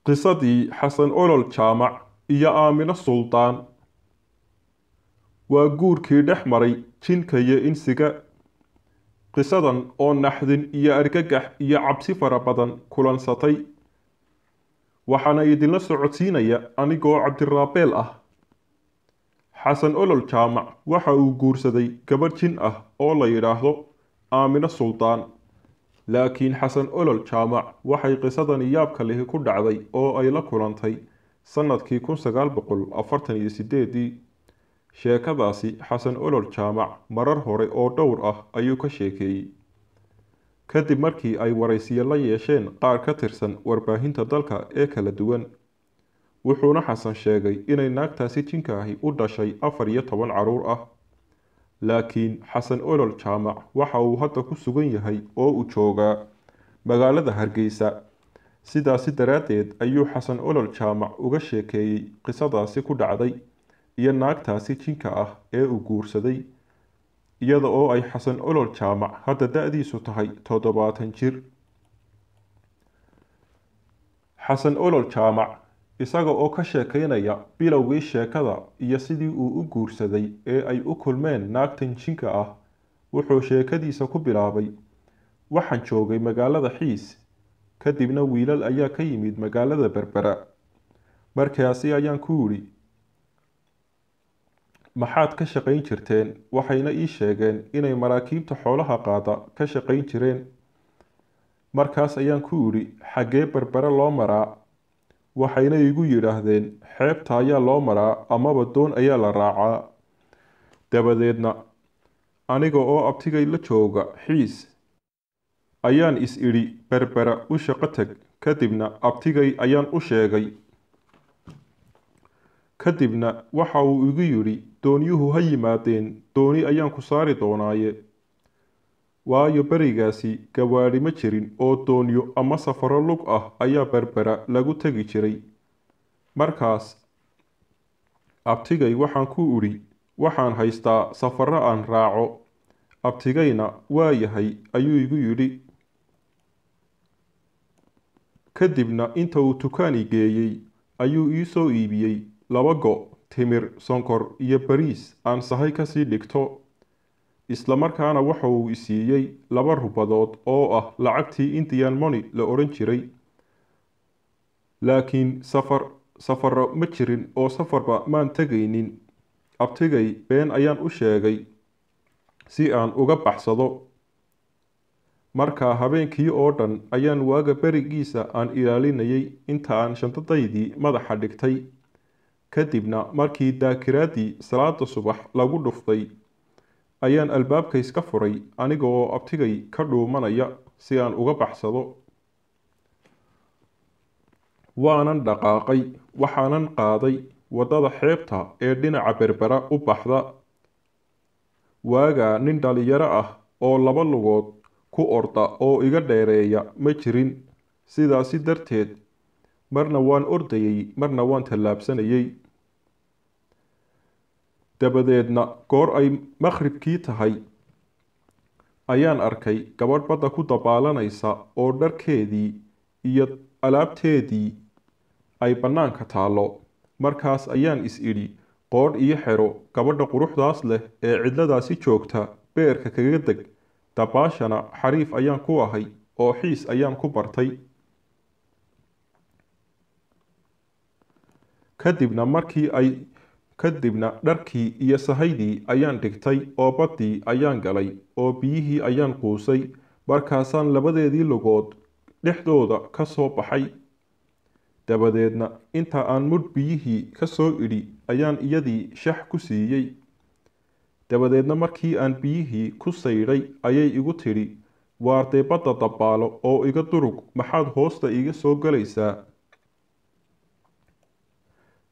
Qisadii Xasan Olol Jaamac iyo Aamino Suldaan waa guurkii dhex maray jinka iyo insiga. Qisadan oo naxdin iyo argagax iyo cabsi fara badan kulansatay, waxaana idinla socodsiinaya anigoo Cabdiraabeel ah. Xasan Olol Jaamac waxa uu guursaday gabadh jin ah oo la yidhaahdo Aamino Suldaan. Laakiin Xasan Olol Jaamac waxay qisadani yaabka lihi ku dhacday oo ay la kulantay sanadkii 1948-dii. Sheekadaasi Xasan Olol Jaamac marar hore oo dhowr ah ayuu ka sheekeeyey, kadib markii ay waraysiyo la yeesheen qaar ka tirsan warbaahinta dalka ee kala duwan. Wuxuuna Xasan sheegay inay naagtaasi jinka ahi u dhashay 14 caruur ah. Laakiin Xasan Olol Jaamac waxa uu hadda ku sugan yahay oo uu joogaa magaalada Hargeysa. Sidaasi daraaddeed ayuu Xasan Olol Jaamac uga sheekeeyey qisadaasi ku dhacday iyo naagtaasi jinka ah ee uu guursaday, iyada oo ay Xasan Olol Jaamac hadda da-diisu tahay 70 jir. Xasan Olol Jaamac isaga oo ka sheekeynaya bilowgii sheekada iyo sidii uu u guursaday ee ay u kulmeen naagtan jinka ah, wuxuu sheekadiisa ku bilaabay: waxaan joogay magaalada Xiis, kadibna wiilal ayaa ka yimid magaalada Berbera. Markaasi ayaan ku yidhi, maxaad ka shaqayn jirteen? Waxayna ii sheegeen inay maraakiibta xoolaha qaada ka shaqayn jireen. Markaas ayaan ku yidhi, xaggee Berbera loo maraa? Waxayna igu yidhaahdeen, xeebta ayaa loo maraa amaba doon ayaa la raacaa. Dabadeedna aniga oo abtigay la jooga Xiis ayaan is idhi, Berbera u shaqo tag. Kadibna abtigay ayaan u sheegay. Kadibna waxa uu igu yidhi, doonyuhu ha yimaadeen, dooni ayaan ku saari doonaaye. Waayo berigaasi gawaadhi ma jirin oo doonyo ama safaro lug ah ayaa Berbera lagu tegi jiray. Markaas abtigay waxaan ku idhi, waxaan haystaa safaro aan raaco. Abtigayna waa yahay ayuu igu yidhi. Kadibna inta uu tukaan i geeyey ayuu ii soo iibiyey 2 go' timir, sonkor iyo bariis aan sahay kasii dhigto. Isla markaana waxa uu i siiyey 2 rubadood oo ah lacagtii Indian Money la odhan jiray. Laakiin safaro ma jirin oo safarba maan tegaynin. Abtigay been ayaan u sheegay si aan uga baxsado. Markaa habeenkii oo dhan ayaan waaga berigiisa aan ilaalinayay inta aan shantadaydii madaxa dhigtay. Kadibna markii daakiraaddii salaada subax lagu dhuftay ayaan albaabka iska furay aniga oo abtigay ka dhuumanaya si aan uga baxsado. Waanan dhaqaaqay, waxaanan qaaday waddada xeebta ee dhinaca Berbera u baxda. Waagaa nin dhalinyaro ah oo 2 lugood ku orda oo iga dheereeya ma jirin. Sidaasi darteed marna waan ordayay, marna waan tallaabsanayay. Dabadeedna goor ay maqribkii tahay ayaan arkay gabadh badda ku dabaalanaysa oo dharkeedii iyo alaabteedii ay bannaanka taallo. Markaas ayaan is idhi, qoodh iyo xero gabadha quruxdaas leh ee cidladaasi joogta beerka kaga deg. Dabaashana xariif ayaan ku ahay oo Xiis ayaan ku bartay. Kadibna dharkii iyo sahaydii ayaan dhigtay oo baddii ayaan galay oo biyihii ayaan quusay. Markaasaan labadeedii lugood dhexdooda ka soo baxay. Dabadeedna inta aan mudh biyihii ka soo idhi ayaan iyadii shax ku siiyey. Dabadeedna markii aan biyihii ku saydhay ayay igu tidhi, waardee badda dabaalo oo iga durug, maxaad hoosta iga soo galaysaa?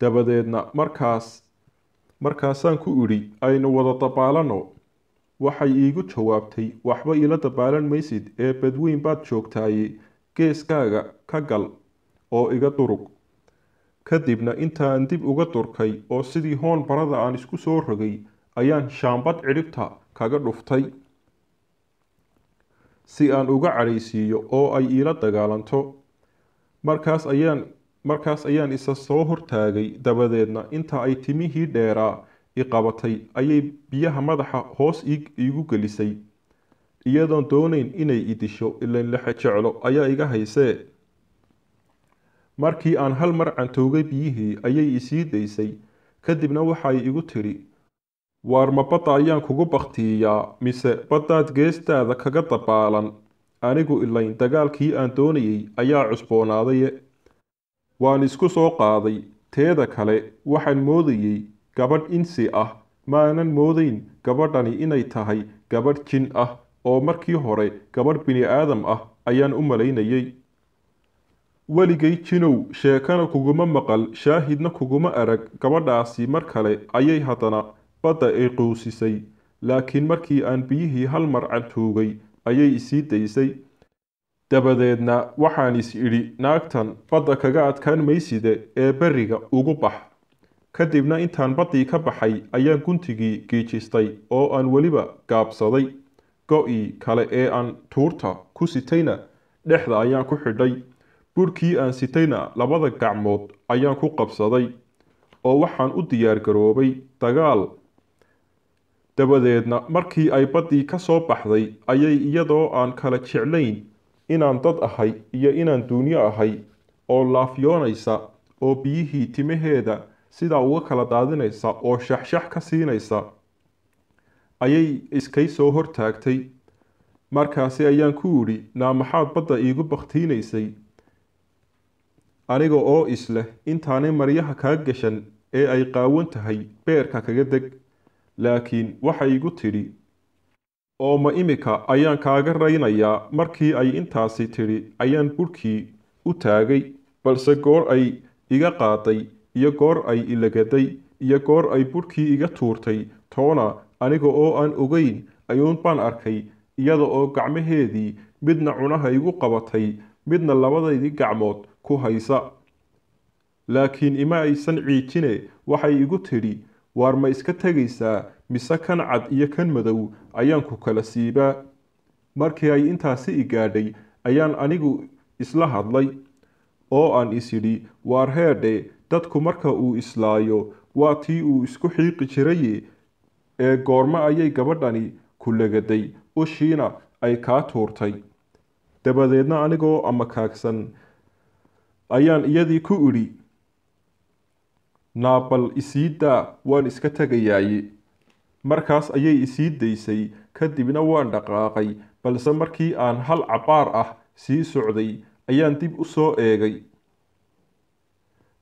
Dabadeedna markaasaan ku idhi, aynu wada dabaalano. Waxay iigu jawaabtay, waxba ila dabaalan maysid ee badweyn baad joogtaaye, geeskaaga ka gal oo iga durug. Kadibna intaan dib uga durkay oo sidii hoon barada aan isku soo rogay ayaan shaambad cidhibta kaga dhuftay si aan uga cadhaysiiyo oo ay iila dagaalanto. Markaas ayaan Markaas ayaan isa soo hortaagay, dabadeedna inta ay timihii dheeraa i qabatay ayay biyaha madaxa hoos iigu gelisay, iyadoon doonayn inay i disho, ilayn lexejeclo ayaa iga haysee. Markii aan hal mar cantoogay biyihii ayay isii daysay. Kadibna waxay igu tidhi, waar ma badda ayaan kugu bakhtiiyaa mise baddaad geestaada kaga dabaalan? Anigu ilayn dagaalkii aan doonayay ayaa cusboonaadaye. Waan isku soo qaaday. Teeda kale waxaan moodayay gabadh insi ah, maanan moodayn gabadhani inay tahay gabadh jin ah, oo markii hore gabadh bini-aadam ah ayaan u malaynayay. Weligay jinow sheekana kuguma maqal, shaahidna kuguma arag. Gabadhaasi mar kale ayay haddana badda ay quusisay, laakiin markii aan biyihii hal mar cantuugay ayay isii daysay. Dabadeedna waxaan is idhi, naagtan badda kaga adkaan mayside ee berriga ugu bax. Kadibna intaan baddii ka baxay ayaan guntigii giijistay oo aan weliba gaabsaday. Go-ii kale ee aan tuurta ku sitayna dhexda ayaan ku xidhay. Budhkii aan sitayna labada gacmood ayaan ku qabsaday, oo waxaan u diyaar garoobay dagaal. Dabadeedna markii ay baddii ka soo baxday ayay iyadoo aan kala jeclayn inaan dad ahay iyo inaan duunyo ahay, oo laafyoonaysa oo biyihii timaheeda sidaa uga kala daadinaysa oo shaxshax ka siinaysa, ayay iskay soo hortaagtay. Markaasi ayaan ku idhi, naa maxaad badda iigu bakhtiinaysay? Aniga oo isleh intaanay maryaha kaa gashan ee ay qaawan tahay beerka kaga deg. Laakiin waxay igu tidhi, oo ma imika ayaan kaaga raynayaa? Markii ay intaasi tidhi ayaan budhkii u taagay, balse goor ay iga qaaday iyo goor ay ilagaday iyo goor ay budhkii iga tuurtay toona aniga oo aan ogeyn ayuun baan arkay iyada oo gacmaheedii midna cunaha igu qabatay, midna labadaydii gacmood ku haysa. Laakiin ima aysan ciijine, waxay igu tidhi, waar ma iska tegaysaa mise kan cad iyo kan madow ayaan ku kala siibaa? Markii ay intaasi i gaadhay ayaan anigu isla hadlay oo aan is idhi, waar heedhe, dadku marka uu islaayo waa tii uu isku xiiqi jiraye, ee goormo ayay gabadhani ku lagaday, ushiina ay kaa tuurtay? Dabadeedna anigoo amakaagsan ayaan iyadii ku idhi, naa bal isii daa, waan iska tegayaaye. Markaas ayay isii daysay, kadibna waan dhaqaaqay, balse markii aan hal cabbaar ah sii socday ayaan dib u soo eegay.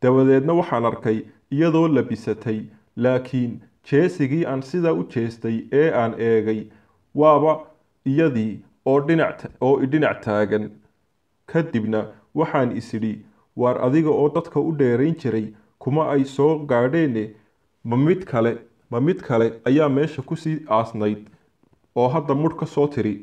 Dabadeedna waxaan arkay iyadoo labisatay, laakiin jeesigii aan sidaa u jeestay ee aan eegay waaba iyadii oo dhinac oo idhinac taagan. Kadibna waxaan is idhi, waar adiga oo dadka u dheerayn jiray kuma ay soo gaadheene, ma mid kale ayaa meesha kusii aasnayd oo hadda mudh ka soo tiri?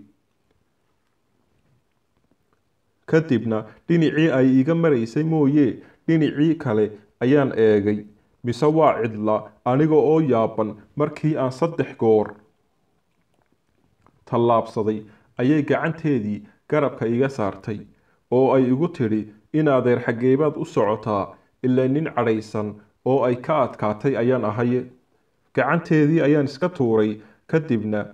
Kadibna dhinacii ay iga maraysay mooye dhinacii kale ayaan eegay, mise waa cidla. Aniga oo yaaban markii aan 3 goor tallaabsaday ayay gacanteedii garabka iga saartay oo ay igu tidhi, in adeer xaggeebaad u socotaa? Ilaa nin cadhaysan oo ay ka adkaatay ayaan ahaye. Gacanteedii ayaan iska tuuray. Kadibna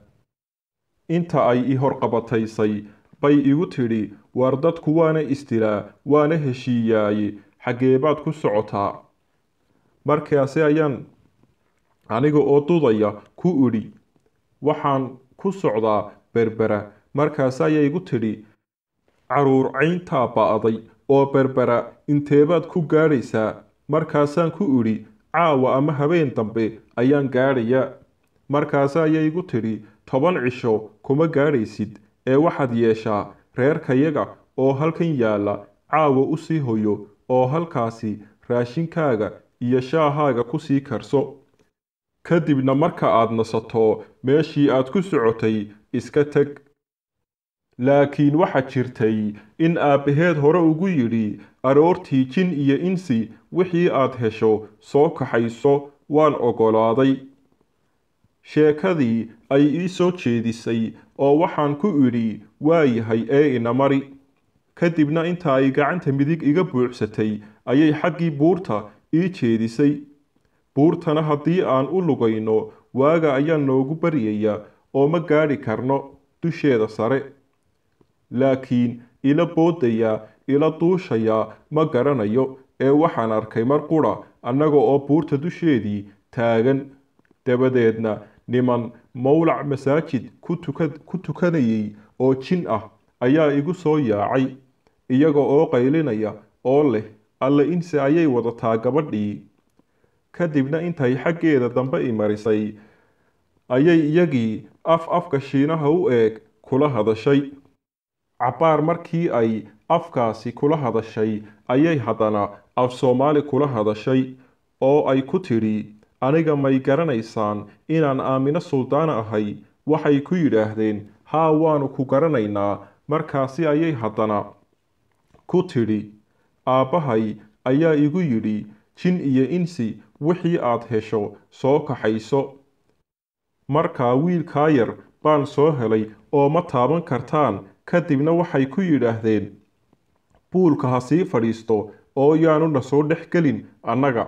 inta ay i horqabataysay bay igu tidhi, waar dadku waana isdilaa waana heshiiyaaye, xaggeebaad ku socotaa? Markaasi ayaan aniga oo dudaya ku idhi, waxaan ku socdaa Berbera. Markaasi ayay igu tidhi, caruur cayntaa ba'day oo Berbera inteebaad ku gaadhaysaa? Markaasaan ku idhi, caawa ama habeen dambe ayaan gaadhayaa. Markaasi ayay igu tidhi, 10 cisho kuma gaadhaysid, ee waxaad yeeshaa reerkayaga oo halkan yaalla caawa u sii hoyo, oo halkaasi raashinkaaga iyo shaahaaga ku sii karso. Kadibna marka aad nasato meeshii aad ku socotay iska tag. Laakiin waxa jirtay in aabbaheed hore ugu yidhi, aroortii jin iyo insi wixii aad hesho soo kaxayso, waan oggolaaday. Sheekadii ay ii soo jeedisay oo waxaan ku idhi, waa yahay ee ina mari. Kadibna inta ay gacanta midig iga buuxsatay ayay xaggii buurta ii jeedisay. Buurtana haddii aan u lugayno, waaga ayaa noogu baryaya oo ma gaadhi karno dusheeda sare. Laakiin ila boodaya, ila duushaya ma garanayo, ee waxaan arkay mar qura annaga oo buurta dusheedii taagan. Dabadeedna niman mowlac masaajid ku tukanayay oo jin ah ayaa igu soo yaacay, iyaga oo qaylinaya oo leh, "Alle, inse ayay wadataa gabadhii." Kadibna intay xaggeeda dambe i marisay ayay iyagii af afka Shiinaha u eeg kula hadashay. Cabbaar markii ay afkaasi kula hadashay ayay haddana af Soomaali kula hadashay oo ay ku tidhi, "Aniga may garanaysaan inaan Aamino Suldaan ahay?" Waxay ku yidhaahdeen, "Haa, waanu ku garanaynaa." Markaasi ayay haddana ku tidhi, "Aabbahay ayaa igu yidhi, jin iyo insi wixii aad hesho soo kaxayso. Markaa wiilkaa yar baan soo helay oo ma taaban kartaan." Kadibna waxay ku yidhaahdeen, "Buulka ha sii fadhiisto oo yaanu na soo dhex gelin annaga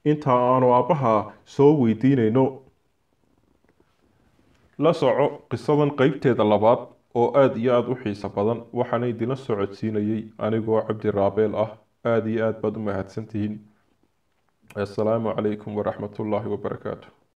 inta aanu aabbaha soo weydiinayno." La soco qisadan qeybteeda labaad oo aada iyo aada u xiiso badan. Waxaana idinla socodsiinayay anigoo Cabdi Raabeel ah. Aada iyo aad baad u mahadsantihiin. Assalaamu calaykum waraxmatullaahi wabarakaatu.